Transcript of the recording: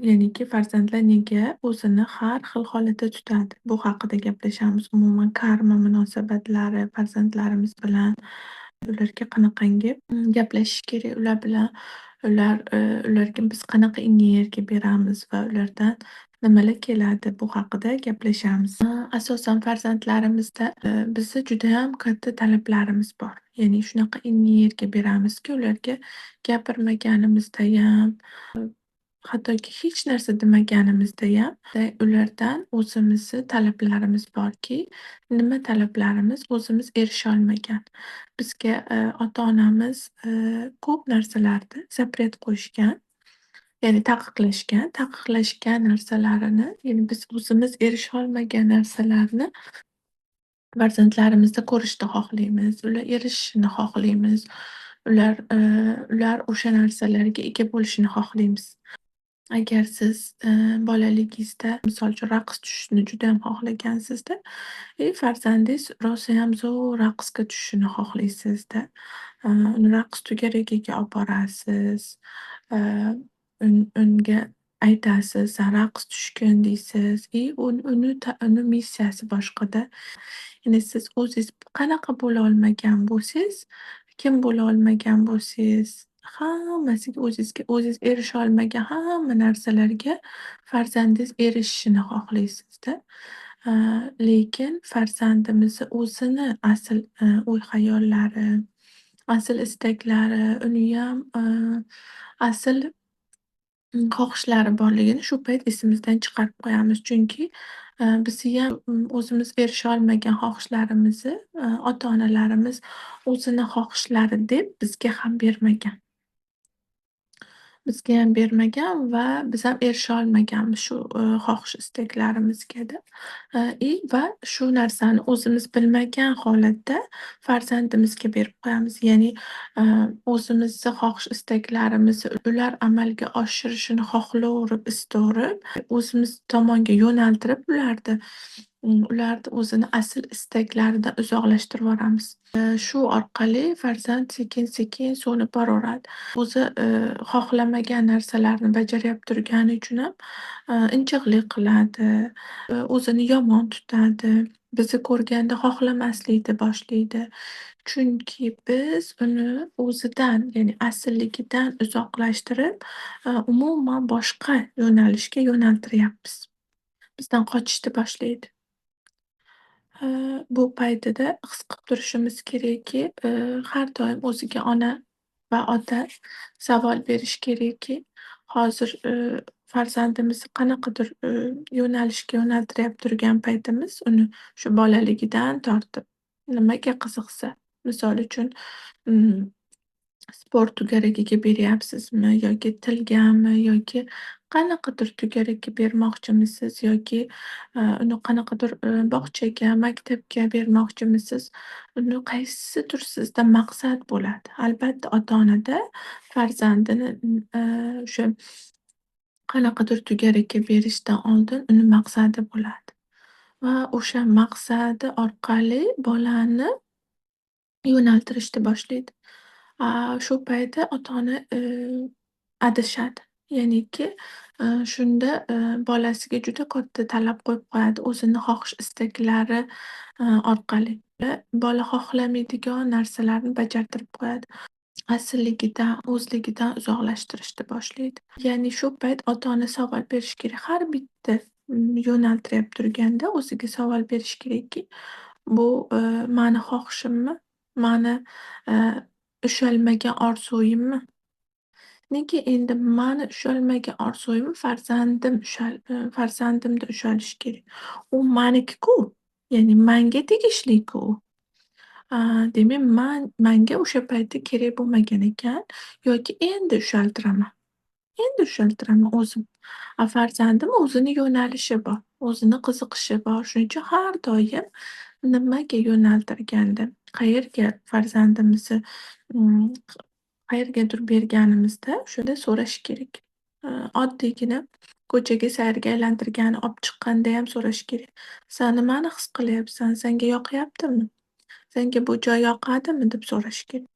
Ya'niki farzandlar nega o'zini har xil holatda tutadi? Bu haqida gaplashamiz. Umuman karma munosabatlari farzandlarimiz bilan ularga qanaqangi gaplashish kerak ular bilan, ular ularga biz qanaqa energiya beramiz va ulardan nimalar keladi bu haqida gaplashamiz. Asosan farzandlarimizda bizni judayam katta talablarimiz bor. Ya'ni shunaqa energiya beramizki ularga gapirmaganimizdayam, hattoki hech narsa demaganimizdayam ulardan o'zimizni talablarimiz borki, nima talablarimiz o'zimiz erisholmagan. Bizga ota-onamiz ko'p narsalarni zapret qo'yishgan, ya'ni taqiqlashgan. Taqiqlashgan narsalarini, ya'ni biz o'zimiz erisholmagan narsalarni farzandlarimizda ko'rishni xohlaymiz, ular erishishini xohlaymiz, ular ular o'sha narsalarga ega bo'lishini xohlaymiz. Agar siz bolaligingizda, misol uchun, raqs tushishni judayam xohlagansizda, и farzandingiz rosayam zo'r raqsga tushishini xohlaysizda, uni raqs to'garagiga olib borasiz, unga aytasiz, san raqs tushgin deysiz и uni missiyasi boshqada. Ya'ni siz o'zingiz qanaqa bo'lolmagan bo'lsangiz, kim bo'lolmagan bo'lsangiz, hammasiga o'zizga o'ziz erisholmagan hamma narsalarga farzandingiz erishishini xohlaysizda. Lekin farzandimizni o'zini asl o'y-hayollari, asl istaklari, uniyam asl xohishlari borligini shu payt esimizdan chiqarib qo'yamiz. Chunki bizniyam o'zimiz erisholmagan xohishlarimizni ota-onalarimiz o'zini xohishlari deb bizga ham bermagan. Bizgayam bermagan va bizam erisholmaganmiz shu xohish istaklarimizga-da. И va shu narsani o'zimiz bilmagan holatda farzandimizga berib qo'yamiz. Ya'ni o'zimizni xohish istaklarimizni ular amalga oshirishini xohlaverib, istaverib, o'zimiz tomonga yo'naltirib ularni, ularni o'zini asl istaklaridan uzoqlashtirib yuboramiz. Shu orqali farzand sekin-sekin so'nib boraveradi. O'zi xohlamagan narsalarni bajaryapti turgani uchun ham injiqlik qiladi, o'zini yomon tutadi, bizni ko'rganda xohlamaslikni boshlaydi. Chunki biz uni o'zidan, ya'ni aslligidan uzoqlashtirib, umuman boshqa yo'nalishga yo'naltiryapmiz. Bizdan qochishni boshlaydi. Bu paytida his qilib turishimiz kerakki, har doim o'ziga ona va ota savol berish kerakki, hozir farzandimizni qanaqadir yo'nalishga yo'naltiryapti turgan paytimiz uni shu bolaligidan tortib nimaga qiziqsa, misol uchun, sport to'garagiga beryapsizmi yoki tilgami yoki qanaqadir to'garakka bermoqchimisiz yoki uni qanaqadir bog'chaga, maktabga bermoqchimisiz, uni qaysidir sizda maqsad bo'ladi. Albatta, ota-onada farzandini o'sha qanaqadir to'garakka berishdan oldin uni maqsadi bo'ladi va o'sha maqsadi orqali bolani yo'naltirishni boshlaydi. Shu payti ota-ona adashadi. Ya'niki shunda bolasiga juda katta talab qo'yib qo'yadi o'zini xohish istaklari orqali. Bola xohlamaydigan narsalarni bajartirib qo'yadi. Aslligidan, o'zligidan uzoqlashtirishni boshlaydi. Ya'ni shu payt ota-ona savol berishi kerak. Har bitta yo'naltiryapti turganda o'ziga savol berish kerakki, bu mani xohishimmi? Mani ushalmagan orzuyimmi? Nega endi mani ushalmagan orzuyim farzandim farzandimda ushalishi kerak? U maniki-ku, ya'ni manga tegishli-ku u. Demak, manga o'sha paytda kerak bo'lmagan ekan yoki endi ushaltiraman. Endi ushaltiraman o'zim. A farzandim o'zini yo'nalishi bor, o'zini qiziqishi bor. Shuning uchun har doim nimaga yo'naltirganda, qayerga farzandimizni qayergadir berganimizda o'shanda so'rash kerak. Oddiygina ko'chaga sayrga aylantirgani olib chiqqandayam so'rash kerak. San nimani his qilyapsan? Senga yoqyaptimi? Senga bu joy yoqadimi? Deb so'rash kerak.